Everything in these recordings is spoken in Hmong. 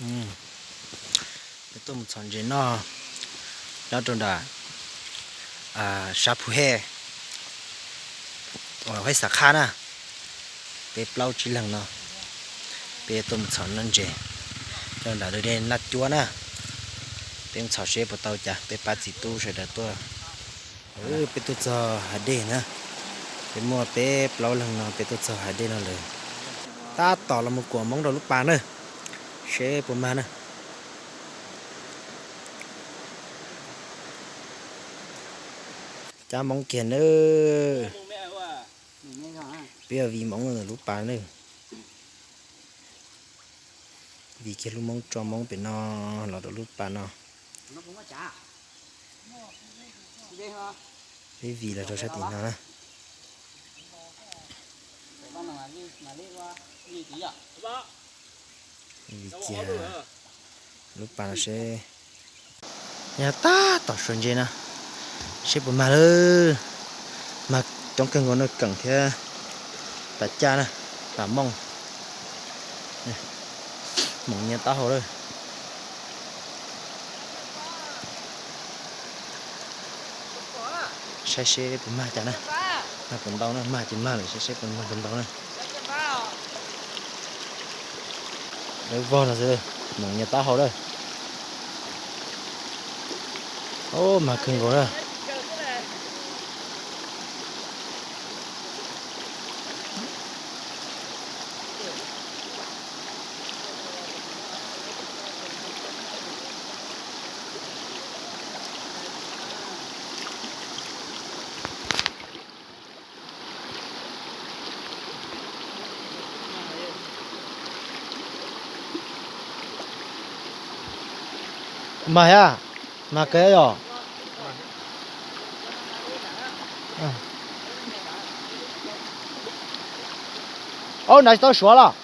Peb tuaj mus txhom ntses noj nyob rau nram sab Phu Hej, uas Huaib Xam Khaj na. Peb plaub tsib leeg no, peb tuaj mus txhom noj ntses rau nram dej Naj Cuab na. Peb mus txhom seb puas tau cas, peb pab txiv tub sawv daws tuaj. Peb tuaj txog hav dej na, peb muaj peb plaub leeg no peb tuaj txog hav dej no lawm. Tab tom los mus kuam hmoov rau lub pas na, seb puas mag na. Cab hmoov kiag nawb. Peb yuav vij hmoov ntawm lub pas nawb. Vij kiag lub hmoov tso hmoov pem no los rau lub pas no. Peb vij los rau sab tim no na. Vij kiag lub pas no seb. Yog tab tom suav ntses no, seb puas mag lawm. Mag coob kawg nkaus no, keem thiab pas caj na, pas mooj. Hmoov nyias taub hau lawm. Saib seb puas mag cas na. Mag puas ntau na, mag ces mag lawm, saib seb puas mag puas ntau na. Dawb vog no xwb, hmoov nyias taub hau lawm. Ub, mag kawg nkaus na. Mag thiab, mag kawg yom. Ub, nrad tsis tau suav los.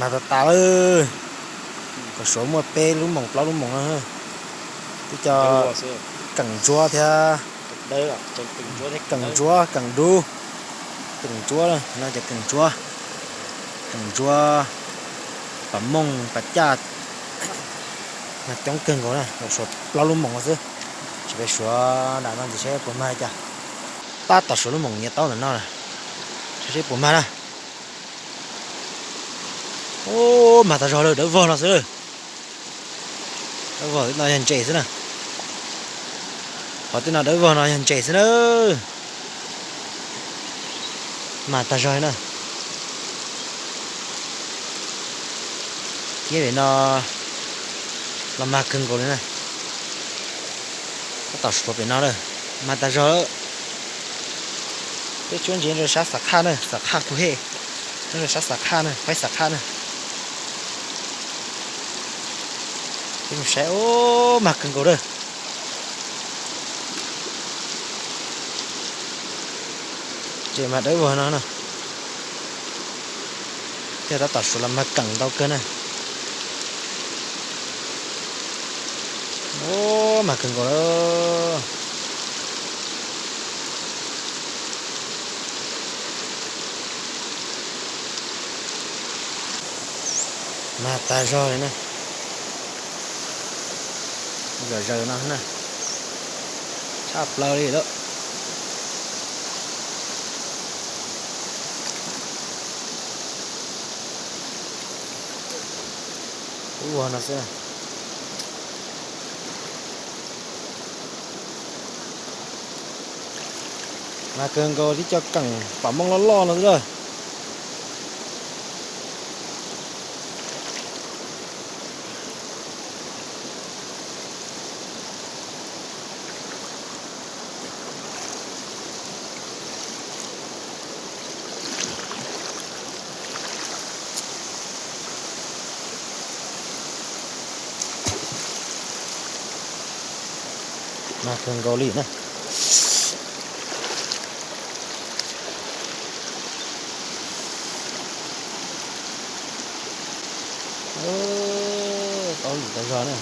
Mag tas tas lawm. Kom suav muaj peb lub moos plaub lub moos no. Twb cov keem ntsuab thiab. Keem ntsuab, keem dub. Keem ntsuab no, cov keem ntsuab. Keem ntsuab, pas mooj pas caj. Mag coob kawg nkaus na, suav plaub lub moos no xwb. Tsis peb suav nram no ces saib puas mag li cas. Tab tom suav lub moos nyias taub ntawm no, saib seb puas mag na. Ub, mag tas zog lawm, dawb vog no xwb. Dawb vog no yog ntses xwb na. Qhov twb no dawb vog no yog ntses xwb na. Mag tas zog li na. Kiab pem no los mag kawg nkaus li na. Tab tom suav pem no lawm, mag tas zog lawm. Peb tsuab ntses rau sab Xam Khaj na, Xam Khaj Phu Hej, rau sab Xam Khaj na, Huaib Xam Khaj na. Peb mus saib, ub, mag kawg nkaus lawm. Ces mag dawb vog no na. Thiaj tab tom suav los mag keem ntau kawg na. Ub, mag kawg nkaus lawm. Mag tas zog li na. Zom zaws no na. Tshaj plaws li lawm. Ub, ua no xwb. Mag kawg nkaus, tib co keem pas mooj loj loj no xwb lawm. Mag kawg nkaus li na. Tau lwm tas zog na.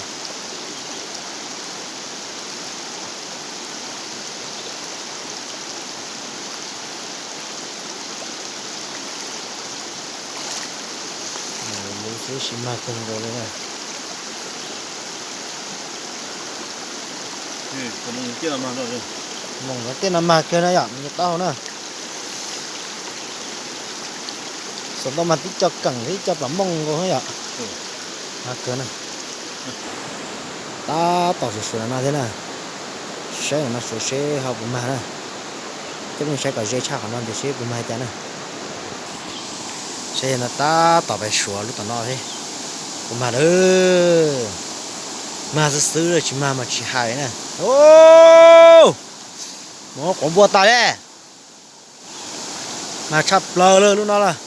Tab sis mag kawg nkaus li na. Moos no tej no mag kawg na yom, nws taub hau na. Xav tau mas tib co keem tib co pam mooj nkaus yom. Mag kawg na. Tab tom suav suav no thiab na. Saib no suav seb ho puas mag na. Coj nej saib kom ze tshaj qhov no ntxiv seb puas mag cas na. Saib no tab tom pais suav lub tom no thiab. Puas mag lawm. Mag xwb xwb tsis mag mas tsis hais na. Mus quav npua tas li. Mag tshaj plaws lawm lub no lawm.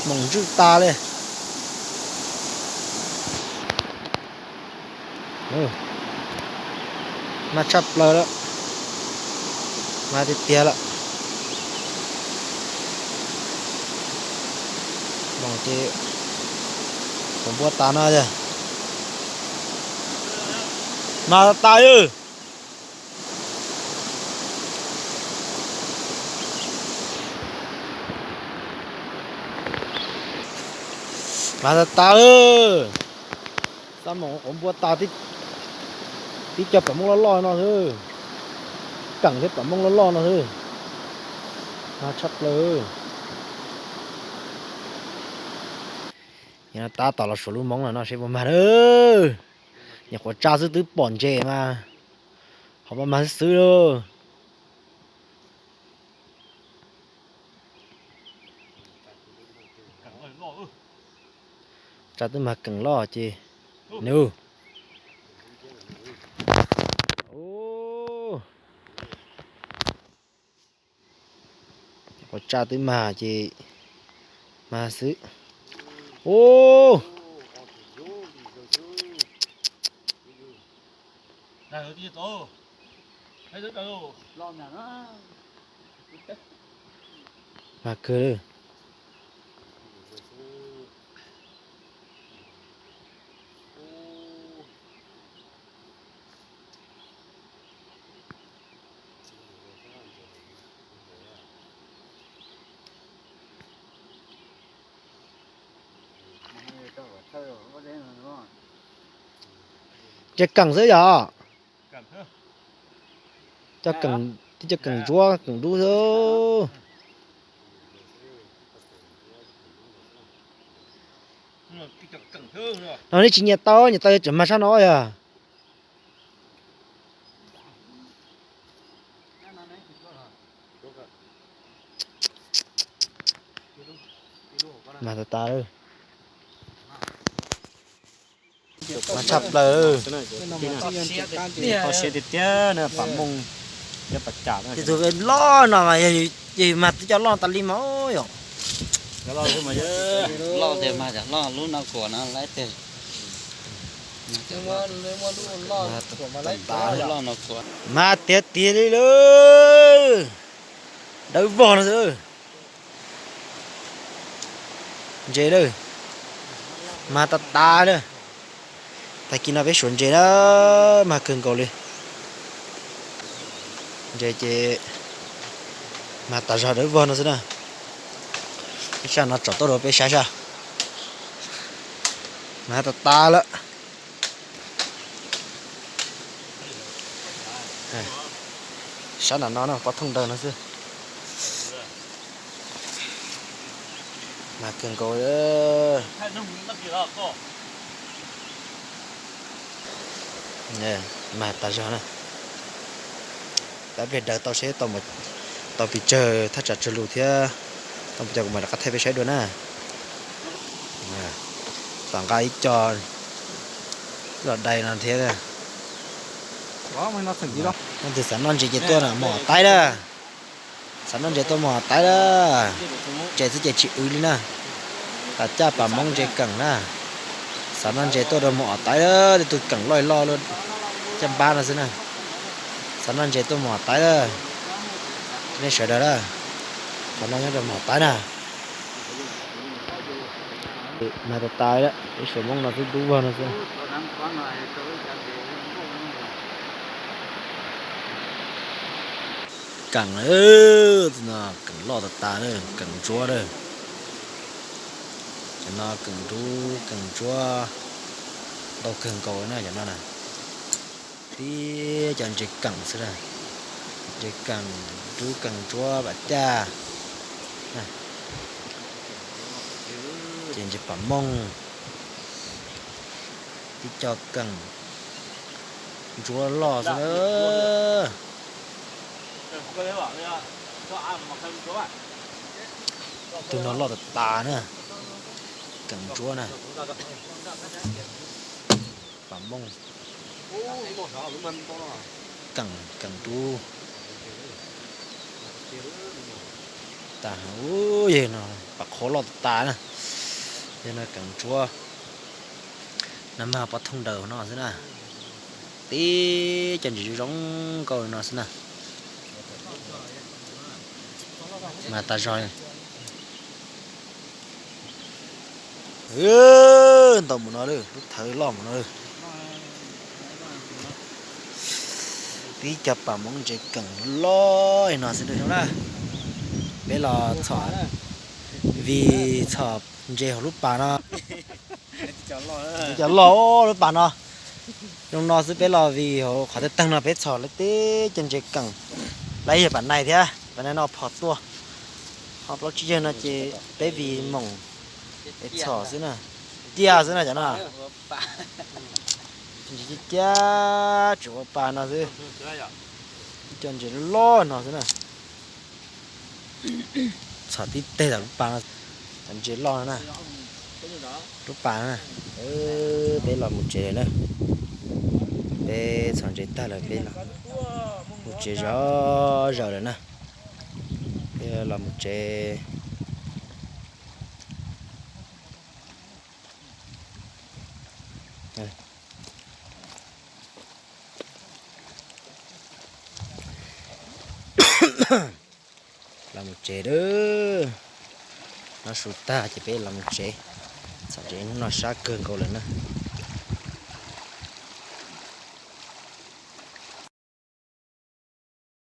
Moos ntswj tas li. Mag tshaj plaws lawm. Mag tiag tiag lawm. Moos ces quav npua tas no yog. Mag tas li. Mag tas tas lawm. Xab moos quav npua tas tib co pam mooj loj loj no xwb. Keem thiab pam mooj loj loj no xwb. Mag tshaj plaws. Tab tom los suav lub moob no no seb puas mag na. Nyuam qhuav tsa xwb twb pom ntses mas ho pab mag xwb xwb lauj. Tsa twb mag keem loj ces nws. Nyuam qhuav tsa twb mag ces mag xwb. Ub, mag kawg. Ces keem xwb yom. Cov keem, tib cov keem ntsuab keem dub xwb. No nej tsis nyiam tau, nyiam tau yuav tsum mag sab no yog. Mag tas tas. Mas tshaj plaws. Toj siab tiag tiag na, pam mooj thiab pam cam. Tus loj no mas yog mag twb cov loj tas li mas yom. Loj tiag mas loj lub no kuam no lawm tiag. Mas tiag tiag li lawm. Dawb vog no xwb. Ntses lawm. Mag tas tas lawm. Tag kis no peb suav ntses na, mag kawg nkaus li. Ntses ces mag tas zog dawb vog no xwb na. Ib sab no tsom tuaj rau peb saib sab. Mag tas tas lawm. Sab nram no no pov thooj ntawd no xwb. Mag kawg nkaus. Mag tas zog na. Tab pliag daws tau seb tau pes tsawg thaj tsam tsawg lus thiab tau mus cov kuv mam rov qab thaij peb saib dua na. Tom nqa ib co los dai no thiab. Leej twg xav noj ntses ces tuaj na, mos taib na. Xav noj ntses tuaj mos taib na. Ntses xwb ces tsis w li na. Tam caj pam moob ntses keem na. Xav noj ntses tuaj rau mos taib, leej twg keem loj loj caj npab no xwb na. Xav noj ntses tuaj mos taib na. Nej sawv daws na, qhov no nyob rau mos taib na. Mag tas tas lawm, ib suav moob no twb dub vog no xwb. Keem, no keem loj tas tas na, keem ntsuab na. Cov no keem dub keem ntsuab ntau kawg nkaus na cov no na. Tib cov ntses keem xwb na, ntses keem dub keem ntsuab vam caj. Ces ntses pam mooj, tib co keem ntsuab loj xwb na. Tus no loj tas tas na, keem ntsuab na, pam mooj, keem, keem dub. Tas, yog no pam qhuav loj tas tas na, yog no keem ntsuab. Nag mag pob thooj daws no xwb na, tib co ntses zoo zoo nkauj no xwb na. Mas tas zog. Ntau mus no lawm, lub thawv loj mus no lawm. Tib co pam mooj ntses keem loj no xwb na. Peb los txhom, vim txhom ntses hauv lub pas no. Cov loj lub pas no. Zoo no xwb peb los vim hauv qhov tawg tawg no peb txhom lawv tib co ntses keem. Lawv yog pam nais thiab, pam nais no phom tuaj. Ho plaub tsib yawg no ces peb vim moom es txhom xwb na. Tiaj xwb na cov no. Ntses ciaj ciaj tseem ua pas no xwb. Tib co ntses loj no xwb na. Txhom tib teg tom lub pas no, cov ntses loj no na. Lub pas no na. Peb los mus tsev lawm na. Peb txhom ntses tag lawm peb los mus tsev zov zaws lawm na. Peb los mus tsev. Los mus tsev lawm. Noj su tag ces peb los mus tsev. Txhom ntses hnub no sab kawg nkaus lawm na.